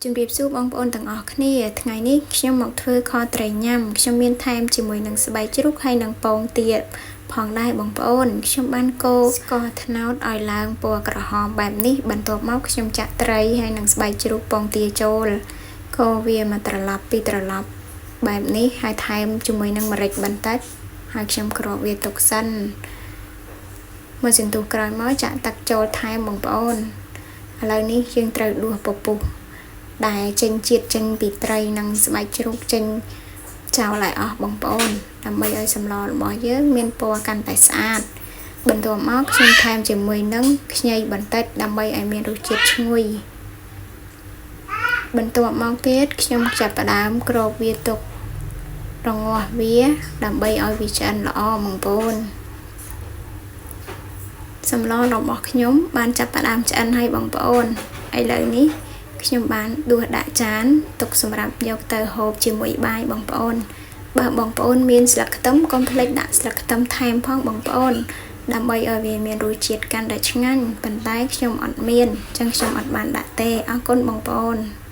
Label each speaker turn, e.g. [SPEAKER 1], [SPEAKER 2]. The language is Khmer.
[SPEAKER 1] ជំរាបសួរបងប្អូនទាំងអស់គ្នាថ្ងៃនេះខ្ញុំមកធ្វើខត្រីញ៉ាំខ្ញុំមានថែមជាមួយនឹងស្បែកជ្រូកហើយនិងពងទាផងដែរបងប្អូនខ្ញុំបានកូរស្ករត្នោតឲ្យឡើងពណ៌ក្រហមបែបនេះបន្ទាប់មកខ្ញុំចាក់ត្រីហើយនិងស្បែកជ្រូកពងទាចូលកូរវាមកត្រឡប់ពីរត្រឡប់បែបនេះហើយថែមជាមួយនឹងម្រេចបន្តិចហើយខ្ញុំគ្របវាទុកសិនមួយសន្ទុះក្រោយមកចាក់ទឹកចូលថែមបងប្អូនឥឡូវនេះយើងត្រូវដួសពពុះដែលចេញជាតិចេញពីត្រីនិងស្បែកជ្រូកចេញចោលឲ្យអស់បងប្អូនដើម្បីឲ្យសម្លរបស់យើងមានពណ៌កាន់តែស្អាតបន្ទាប់មកខ្ញុំថែមជាមួយនឹងខ្ញីបន្តិចដើម្បីឲ្យមានរសជាតិឈ្ងុយបន្ទាប់មកទៀតខ្ញុំចាប់ផ្ដើមគ្របវាទុករងាស់វាដើម្បីឲ្យវាឆ្អិនល្អបងប្អូនសម្លរបស់ខ្ញុំបានចាប់ផ្ដើមឆ្អិនហើយបងប្អូនឥឡូវនេះខ្ញុំបានដួសដាក់ចានទុកសម្រាប់យកទៅហូបជាមួយបាយបងប្អូនបើបងប្អូនមានស្លឹកខ្ទឹមកុំភ្លេចដាក់ស្លឹកខ្ទឹមថែមផងបងប្អូនដើម្បីឲ្យវាមានរសជាតិកាន់តែឆ្ងាញ់ប៉ុន្តែខ្ញុំអត់មានអញ្ចឹងខ្ញុំអត់បានដាក់ទេអរគុណបងប្អូន។